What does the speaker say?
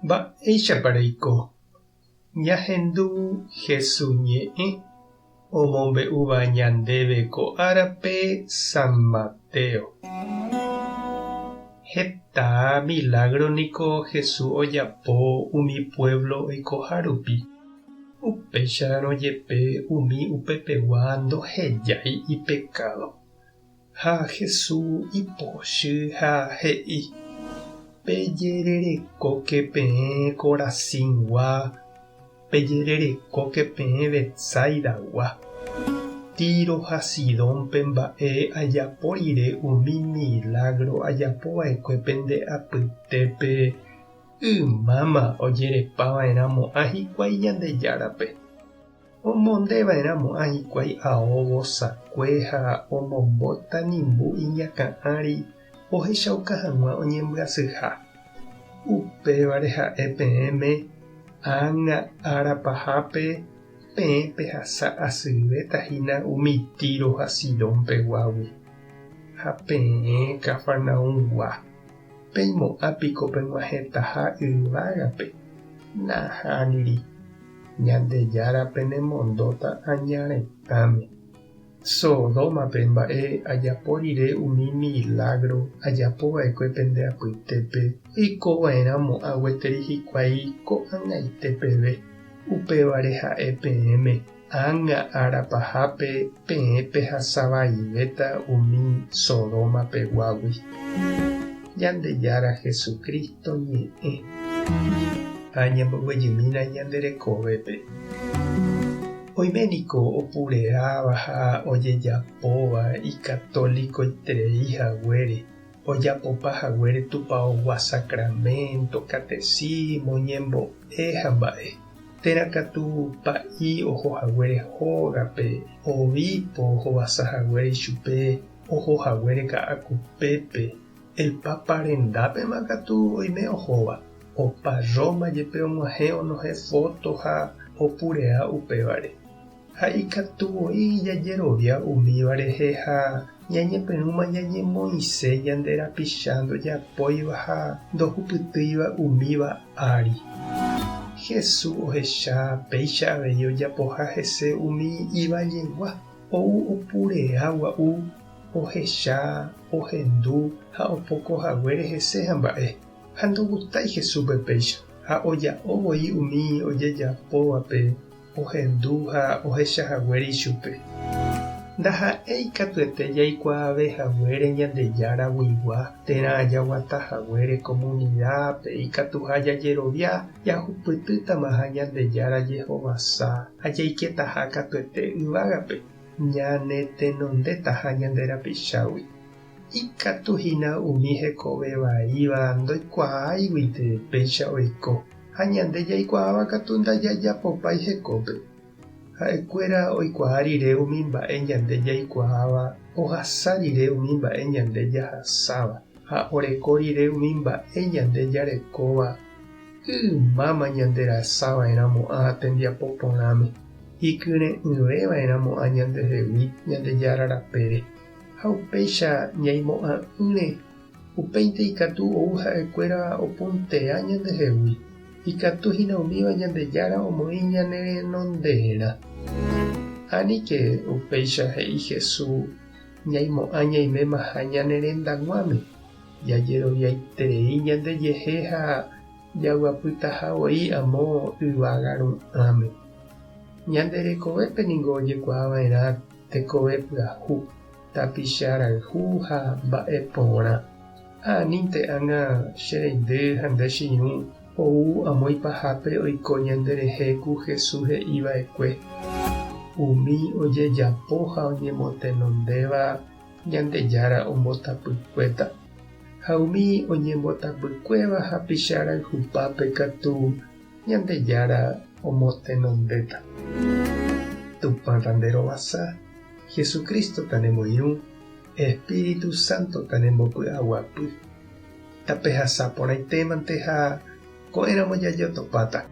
Mba'éichapa reiko? Ñahendu Hesu ñe'ẽ omombe'úva ñandéve ko árape San Mateo. Heta milágro niko Hesu ojapo umi puévlo oikoha rupi. Upéicharõ jepe umi upepegua ndohejái ipekádo. Ha Hesu ipochy ha he'i, Pejererekóke peẽ Corazingua, pejererekóke peẽ Betsaidagua. Tiro ha Sidónpe mba'e ajapo rire umi milágro ajapo va'ekue pende apytépe, ymáma ojerepa va'erã mo'ã hikuái Ñandejárape. Omonde va'erã mo'ã hikuái ao vosakue ha omombo tanimbu iñakã ári ohechauka hag̃ua oñembyasyha. Upévare ha'e peẽme, ág̃a ára pahápe peẽ pehasa asyvéta hína umi Tiro ha Sidón peguágui. Ha peẽ Cafarnaumgua, peimo'ã piko peg̃uahẽtaha yvágape? Nahániri. Ñandejára penemondóta aña retãme. Sodómape mba'e ajapo rire umi milágro ajapo va'ekue pende apytépe, oiko va'erã mo'ã gueteri hikuái ko'ag̃aite peve. Upévare ha'e peẽme, ág̃a ára pahápe peẽ pehasa vaivéta umi Sodoma peguágui. Ñandejára Jesucristo ñe'ẽ. Ha ñamboguejymína ñande rekovépe. Oime niko opureáva ha ojejapóva ikatolikoiterei haguére, ojapopa haguére tupaogua sacramento, catecismo, ñembo'e ha mba'e, térã katu pa'i oho haguére hógape, obispo ohovasa haguére ichupe oho haguére ka'akupépe, el Papa rendápema katu oime ohóva, opa Roma jepe og̃uahẽ onohẽ foto ha opurea upévare. Ha ikatu voi jajerovia umíva rehe ha ñañepyrũma ñañemoĩse ñande rapicha ndojapóiva ha ndohupytýiva umíva ári. Jesús ohecha péicha avei ojapoha hese umi ivallegua, ou opurea gua'u, ohecha, ohendu ha opoko haguére hese ha mba'e. Ha ndogustái Jesúspe péicha, ha oja'o voi umi ojejapóvape ohendu ha ohecha haguére ichupe. Ndaha'éi katuete jaikuaave haguére Ñandejára guigua térã jaguata haguére komunidápe ikatuha jajerovia jahupytýtamaha Ñandejára jehovasa ha jaiketaha katuete yvágape, ñanetenondétaha ñande rapichágui. Ikatu hína umi hekove vaíva ndoikuaáiguinte péicha oiko, ha ñande jaikuaáva katu ndajajapopái hekópe. Ha'ekuéra oikuaa rire umi mba'e ñande jaikuaáva, ohasa rire umi mba'e ñande jahasáva, ha oreko rire umi mba'e ñande jarekóva, ymáma ñanderasava'erãmo'ã tembiapo porãme, ikyre'ỹveva'erãmo'ã ñandehegui Ñandejára rapére. Ha upéicha ñaimo'ã'ỹre, upéinte ikatu ou ha'ekuéra opuntea ñandehegui, ikatu hína umíva Ñandejára omoĩ ñane renonderã. Aníke upéicha he'i Jesús ñaimo'ã ñaimémaha ñane rendag̃uáme, jajeroviaiterei ñandejehe ha jaguapytaha voi amo yvága ru'ãme. Ñande rekovépe ningo ojekuaava'erã Tekove pyahu, tapicha rayhu ha mba'e porã. Ha anínte ág̃a che reindy ha nde che irũ ou amo ipahápe oiko ñande rehe ku Jesús he'i va'ekue, Umi ojejapo ha oñemotenondéva Ñandejára ombotapykuéta, ha umi oñembotapykuéva hapicha rayhupápe katu Ñandejára omotenondéta. Tupã tanderovasa, Jesucristo tanemoirũ, Espíritu Santo tanembopy'aguapy. Tapehasa porãitémante ha ko'ẽramo jajotopáta.